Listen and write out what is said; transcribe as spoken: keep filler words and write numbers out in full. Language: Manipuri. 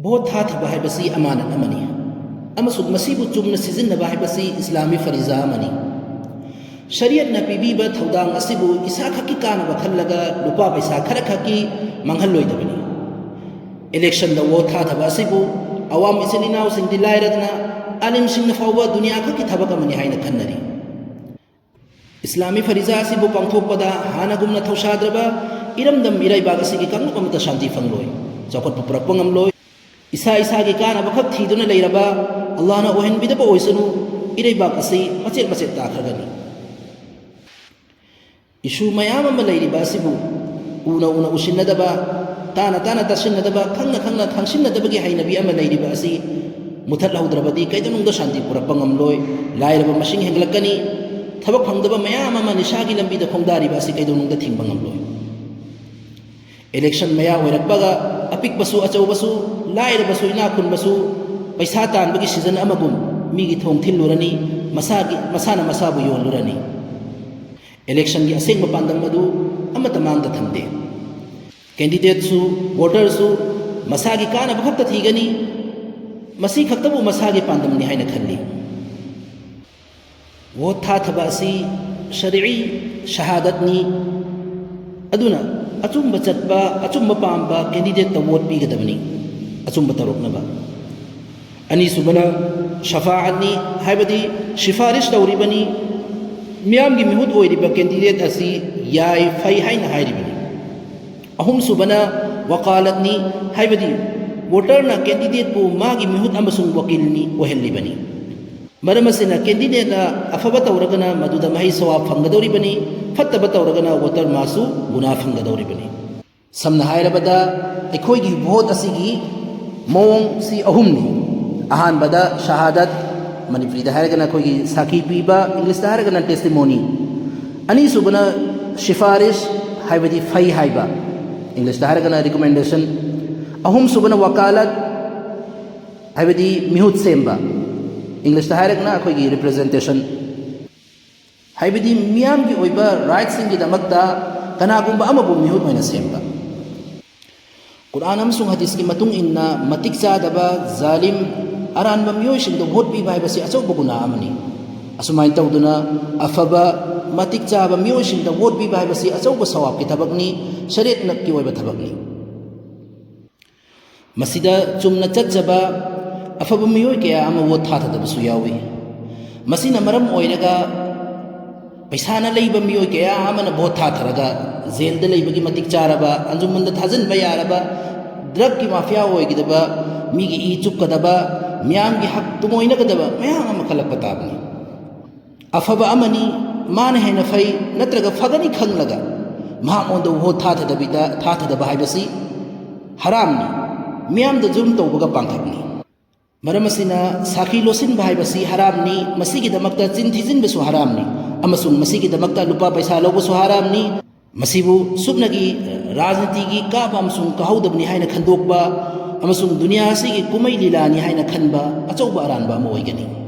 ꯚꯣꯠ ꯊꯥꯊꯕ ꯍꯥꯏꯕꯁꯤ ꯑꯃꯥꯅꯠ ꯑꯃꯅꯤ, ꯑꯃꯁꯨꯡ ꯃꯁꯤꯕꯨ ꯆꯨꯝꯅ ꯁꯤꯖꯤꯟꯅꯕ ꯍꯥꯏꯕꯁꯤ ꯏꯁꯂꯥꯃꯤ ꯐꯔꯤꯖꯥ ꯑꯃꯅꯤ꯫ ꯁꯔꯤꯌꯠꯅ ꯄꯤꯕꯤꯕ ꯊꯧꯗꯥꯡ ꯑꯁꯤꯕꯨ ꯏꯁꯥꯈꯛꯀꯤ ꯀꯥꯟꯅꯕ ꯈꯜꯂꯒ ꯂꯨꯄꯥ ꯄꯩꯁꯥ ꯈꯔꯈꯛꯀꯤ ꯃꯥꯡꯍꯜꯂꯣꯏꯗꯕꯅꯤ꯫ ꯏꯂꯦꯛꯁꯟꯗ ꯚꯣꯠ ꯊꯥꯊꯕ ꯑꯁꯤꯕꯨ ꯑꯋꯥꯝ ꯏꯆꯤꯜ ꯏꯅꯥꯎꯁꯤꯡꯗꯤ ꯂꯥꯏꯔꯗꯅ ꯑꯥꯂꯤꯝꯁꯤꯡꯅ ꯐꯥꯎꯕ ꯗꯨꯅꯤꯌꯥ ꯈꯛꯀꯤ ꯊꯕꯛ ꯑꯃꯅꯤ ꯍꯥꯏꯅ ꯈꯟꯅꯔꯤ꯫ ꯏꯁꯂꯥꯃꯤ ꯐꯔꯤꯖꯥ ꯑꯁꯤꯕꯨ ꯄꯥꯡꯊꯣꯛꯄꯗ ꯍꯥꯟꯅꯒꯨꯝꯅ ꯊꯧꯁꯥꯗ꯭ꯔꯕ ꯏꯔꯝꯗꯝ ꯏꯔꯩꯕꯥꯛ ꯑꯁꯤꯒꯤ ꯀꯥꯡꯂꯨꯞ ꯑꯃꯠꯇ ꯁꯥꯟꯇꯤ ꯐꯪꯂꯣꯏ, ꯆꯥꯎꯈꯠꯄ ꯄꯨꯔꯛꯄ ꯉꯝꯂꯣꯏ꯫ ꯏꯁꯥ ꯏꯁꯥꯒꯤ ꯀꯥꯟꯅꯕ ꯈꯛ ꯊꯤꯗꯨꯅ ꯂꯩꯔꯕ, ꯑꯜꯂꯥꯍꯅ ꯑꯣꯏꯍꯟꯕꯤꯗꯕ ꯑꯣꯏꯁꯅꯨ, ꯏꯔꯩꯕꯥꯛ ꯑꯁꯤ ꯃꯆꯦꯠ ꯃꯆꯦꯠ ꯇꯥꯈ꯭ꯔꯒꯅꯤ꯫ ꯏꯁꯨ ꯃꯌꯥꯝ ꯑꯃ ꯂꯩꯔꯤꯕ ꯑꯁꯤꯕꯨ ꯎꯅ ꯎꯅ ꯎꯁꯤꯟꯅꯗꯕ, ꯇꯥꯅ ꯇꯥꯅ ꯇꯥꯁꯤꯟꯅꯗꯕ, ꯈꯪꯅ ꯈꯪꯅ ꯈꯪꯁꯤꯟꯅꯗꯕꯒꯤ ꯍꯩꯅꯕꯤ ꯑꯃ ꯂꯩꯔꯤꯕ ꯑꯁꯤ ꯃꯨꯊꯠꯍꯧꯗ꯭ꯔꯕꯗꯤ ꯀꯩꯗꯧꯅꯨꯡꯗ ꯁꯥꯟꯇꯤ ꯄꯨꯔꯛꯄ ꯉꯝꯂꯣꯏ꯫ ꯂꯥꯏꯔꯕ ꯃꯁꯤꯡ ꯍꯦꯟꯒꯠꯂꯛꯀꯅꯤ꯫ ꯊꯕꯛ ꯐꯪꯗꯕ ꯃꯌꯥꯝ ꯑꯃ ꯅꯤꯁꯥꯒꯤ ꯂꯝꯕꯤꯗ ꯈꯣꯡꯗꯥꯔꯤꯕ ꯑꯁꯤ ꯀꯩꯗꯧꯅꯨꯡꯗ ꯊꯤꯡꯕ ꯉꯝꯂꯣꯏ꯫ ꯏꯂꯦꯛꯁꯟ ꯃꯌꯥ ꯑꯣꯏꯔꯛꯄꯒ ꯑꯄꯤꯛꯄꯁꯨ ꯑꯆꯧꯕꯁꯨ, ꯂꯥꯏꯔꯕꯁꯨ ꯏꯅꯥꯛ ꯈꯨꯟꯕꯁꯨ ꯄꯩꯁꯥ ꯇꯥꯟꯕꯒꯤ ꯁꯤꯖꯟ ꯑꯃꯒꯨꯝ ꯃꯤꯒꯤ ꯊꯣꯡ ꯊꯤꯜꯂꯨꯔꯅꯤ, ꯃꯁꯥꯒꯤ, ꯃꯁꯥꯅ ꯃꯁꯥꯕꯨ ꯌꯣꯜꯂꯨꯔꯅꯤ꯫ ꯏꯂꯦꯛꯁꯟꯒꯤ ꯑꯁꯦꯡꯕ ꯄꯥꯟꯗꯝ ꯑꯗꯨ ꯑꯃꯠꯇ ꯃꯥꯡꯗ ꯊꯝꯗꯦ꯫ ꯀꯦꯟꯗꯤꯗꯦꯠꯁꯨ, ꯚꯣꯇꯔꯁꯨ ꯃꯁꯥꯒꯤ ꯀꯥꯟꯅꯕ ꯈꯛꯇ ꯊꯤꯒꯅꯤ꯫ ꯃꯁꯤ ꯈꯛꯇꯕꯨ ꯃꯁꯥꯒꯤ ꯄꯥꯟꯗꯝꯅꯤ ꯍꯥꯏꯅ ꯈꯜꯂꯤ꯫ ꯚꯣꯠ ꯊꯥꯊꯕ ꯑꯁꯤ ꯁꯔꯤꯏ ꯁꯍꯥꯗꯠꯅꯤ꯫ ꯑꯗꯨꯅ ꯑꯆꯨꯝꯕ ꯆꯠꯄ, ꯑꯆꯨꯝꯕ ꯄꯥꯝꯕ ꯀꯦꯟꯗꯤꯗꯦꯠꯇ ꯚꯣꯠ ꯄꯤꯒꯗꯕꯅꯤ, ꯑꯆꯨꯝꯕ ꯇꯧꯔꯛꯅꯕ꯫ ꯑꯅꯤꯁꯨꯕꯅ ꯁꯐꯥꯑꯠꯅꯤ, ꯍꯥꯏꯕꯗꯤ ꯁꯤꯐꯥꯔꯤꯁ ꯇꯧꯔꯤꯕꯅꯤ, ꯃꯤꯌꯥꯝꯒꯤ ꯃꯤꯍꯨꯠ ꯑꯣꯏꯔꯤꯕ ꯀꯦꯟꯗꯤꯗꯦꯠ ꯑꯁꯤ ꯌꯥꯏ, ꯐꯩ ꯍꯥꯏꯅ ꯍꯥꯏꯔꯤꯕꯅꯤ꯫ ꯑꯍꯨꯝꯁꯨꯕꯅ ꯋꯀꯥꯂꯠꯅꯤ, ꯍꯥꯏꯕꯗꯤ ꯚꯣꯇꯔꯅ ꯀꯦꯟꯗꯤꯗꯦꯠꯄꯨ ꯃꯥꯒꯤ ꯃꯤꯍꯨꯠ ꯑꯃꯁꯨꯡ ꯋꯀꯤꯜꯅꯤ ꯑꯣꯏꯍꯜꯂꯤꯕꯅꯤ꯫ ꯃꯔꯝ ꯑꯁꯤꯅ ꯀꯦꯟꯗꯤꯗꯦꯠꯅ ꯑꯐꯕ ꯇꯧꯔꯒꯅ ꯃꯗꯨꯗ ꯃꯍꯩ ꯁꯋꯥꯕ ꯐꯪꯒꯗꯧꯔꯤꯕꯅꯤ, ꯐꯠꯇꯕ ꯇꯧꯔꯒꯅ ꯚꯣꯇꯔ ꯃꯥꯁꯨ ꯒꯨꯅꯥ ꯐꯪꯒꯗꯧꯔꯤꯕꯅꯤ꯫ ꯁꯝꯅ ꯍꯥꯏꯔꯕꯗ, ꯑꯩꯈꯣꯏꯒꯤ ꯚꯣꯠ ꯑꯁꯤꯒꯤ ꯃꯑꯣꯡꯁꯤ ꯑꯍꯨꯝꯅꯤ꯫ ꯑꯍꯥꯟꯕꯗ ꯁꯍꯥꯗꯠ, ꯃꯅꯤꯄꯨꯔꯤꯗ ꯍꯥꯏꯔꯒꯅ ꯑꯩꯈꯣꯏꯒꯤ ꯁꯥꯈꯤ ꯄꯤꯕ, ꯏꯪꯂꯤꯁꯇ ꯍꯥꯏꯔꯒꯅ ꯇꯦꯁꯇꯤꯃꯣꯅꯤ꯫ ꯑꯅꯤꯁꯨꯕꯅ ꯁꯤꯐꯥꯔꯤꯁ, ꯍꯥꯏꯕꯗꯤ ꯐꯩ ꯍꯥꯏꯕ, ꯏꯪꯂꯤꯁꯇ ꯍꯥꯏꯔꯒꯅ ꯔꯤꯀꯃꯦꯟꯗꯦꯁꯟ꯫ ꯑꯍꯨꯝꯁꯨꯕꯅ ꯋꯀꯥꯂꯠ, ꯍꯥꯏꯕꯗꯤ ꯃꯤꯍꯨꯠ ꯁꯦꯝꯕ, ꯏꯪꯂꯤꯁꯇ ꯍꯥꯏꯔꯒꯅ ꯑꯩꯈꯣꯏꯒꯤ ꯔꯤꯄ꯭ꯔꯖꯦꯟꯇꯦꯁꯟ꯫ ꯍꯥꯏꯕꯗꯤ ꯃꯤꯌꯥꯝꯒꯤ ꯑꯣꯏꯕ ꯔꯥꯏꯠꯁꯤꯡꯒꯤꯗꯃꯛꯇ ꯀꯅꯥꯒꯨꯝꯕ ꯑꯃꯕꯨ ꯃꯤꯍꯨꯠ ꯑꯣꯏꯅ ꯁꯦꯝꯕ꯫ ꯀꯨꯔꯥꯟ ꯑꯃꯁꯨꯡ ꯍꯗꯤꯁꯀꯤ ꯃꯇꯨꯡ ꯏꯟꯅ, ꯃꯇꯤꯛ ꯆꯥꯗꯕ, ꯖꯥꯂꯤꯝ, ꯑꯔꯥꯟꯕ ꯃꯤꯑꯣꯏꯁꯤꯡꯗ ꯚꯣꯠ ꯄꯤꯕ ꯍꯥꯏꯕꯁꯤ ꯑꯆꯧꯕ ꯒꯨꯅꯥ ꯑꯃꯅꯤ꯫ ꯑꯁꯨꯃꯥꯏꯅ ꯇꯧꯗꯨꯅ, ꯑꯐꯕ, ꯃꯇꯤꯛ ꯆꯥꯕ ꯃꯤꯑꯣꯏꯁꯤꯡꯗ ꯚꯣꯠ ꯄꯤꯕ ꯍꯥꯏꯕꯁꯤ ꯑꯆꯧꯕ ꯁꯋꯥꯕꯀꯤ ꯊꯕꯛꯅꯤ, ꯁꯔꯤꯌꯠꯅꯠꯀꯤ ꯑꯣꯏꯕ ꯊꯕꯛꯅꯤ꯫ ꯃꯁꯤꯗ ꯆꯨꯝꯅ ꯆꯠꯆꯕ ꯑꯐꯕ ꯃꯤꯑꯣꯏ ꯀꯌꯥ ꯑꯃ ꯚꯣꯠ ꯊꯥꯊꯗꯕꯁꯨ ꯌꯥꯎꯏ꯫ ꯃꯁꯤꯅ ꯃꯔꯝ ꯑꯣꯏꯔꯒ ꯄꯩꯁꯥꯅ ꯂꯩꯕ ꯃꯤꯑꯣꯏ ꯀꯌꯥ ꯑꯃꯅ ꯚꯣꯠ ꯊꯥꯊꯔꯒ ꯖꯦꯜꯗ ꯂꯩꯕꯒꯤ ꯃꯇꯤꯛ ꯆꯥꯔꯕ, ꯑꯟꯖꯨꯃꯟꯗ ꯊꯥꯖꯤꯟꯕ ꯌꯥꯔꯕ, ꯗ꯭ꯔꯒꯀꯤ ꯃꯥꯐꯤꯌꯥ ꯑꯣꯏꯒꯗꯕ, ꯃꯤꯒꯤ ꯏ ꯆꯨꯞꯀꯗꯕ, ꯃꯤꯌꯥꯝꯒꯤ ꯍꯛ ꯇꯨꯡꯑꯣꯏꯅꯒꯗꯕ ꯃꯌꯥꯝ ꯑꯃ ꯈꯜꯂꯛꯄ ꯇꯥꯕꯅꯤ꯫ ꯑꯐꯕ ꯑꯃꯅꯤ, ꯃꯥꯅ ꯍꯦꯟꯅ ꯐꯩ ꯅꯠꯇ꯭ꯔꯒ ꯐꯒꯅꯤ ꯈꯪꯂꯒ ꯃꯍꯥꯛꯉꯣꯟꯗ ꯚꯣꯠ ꯊꯥꯊꯗꯕꯤꯗ, ꯊꯥꯊꯗꯕ ꯍꯥꯏꯕꯁꯤ ꯍꯔꯥꯝꯅꯤ, ꯃꯤꯌꯥꯝꯗ ꯖꯨꯜꯝ ꯇꯧꯕꯒ ꯄꯥꯡꯈꯛꯅꯤ꯫ ꯃꯔꯝ ꯑꯁꯤꯅ, ꯁꯥꯈꯤ ꯂꯣꯠꯁꯤꯟꯕ ꯍꯥꯏꯕꯁꯤ ꯍꯔꯥꯝꯅꯤ, ꯃꯁꯤꯒꯤꯗꯃꯛꯇ ꯆꯤꯟ ꯊꯤꯖꯤꯟꯕꯁꯨ ꯍꯔꯥꯝꯅꯤ, ꯑꯃꯁꯨꯡ ꯃꯁꯤꯒꯤꯗꯃꯛꯇ ꯂꯨꯄꯥ ꯄꯩꯁꯥ ꯂꯧꯕꯁꯨ ꯍꯔꯥꯝꯅꯤ꯫ ꯃꯁꯤꯕꯨ ꯁꯨꯞꯅꯒꯤ ꯔꯥꯖꯅꯤꯇꯤꯒꯤ ꯀꯥꯕ ꯑꯃꯁꯨꯡ ꯀꯥꯍꯧꯗꯕꯅꯤ ꯍꯥꯏꯅ ꯈꯟꯗꯣꯛꯄ ꯑꯃꯁꯨꯡ ꯗꯨꯅꯤꯌꯥ ꯑꯁꯤꯒꯤ ꯀꯨꯝꯍꯩ ꯂꯤꯂꯥꯅꯤ ꯍꯥꯏꯅ ꯈꯟꯕ ꯑꯆꯧꯕ ꯑꯔꯥꯟꯕ ꯑꯃ ꯑꯣꯏꯒꯅꯤ꯫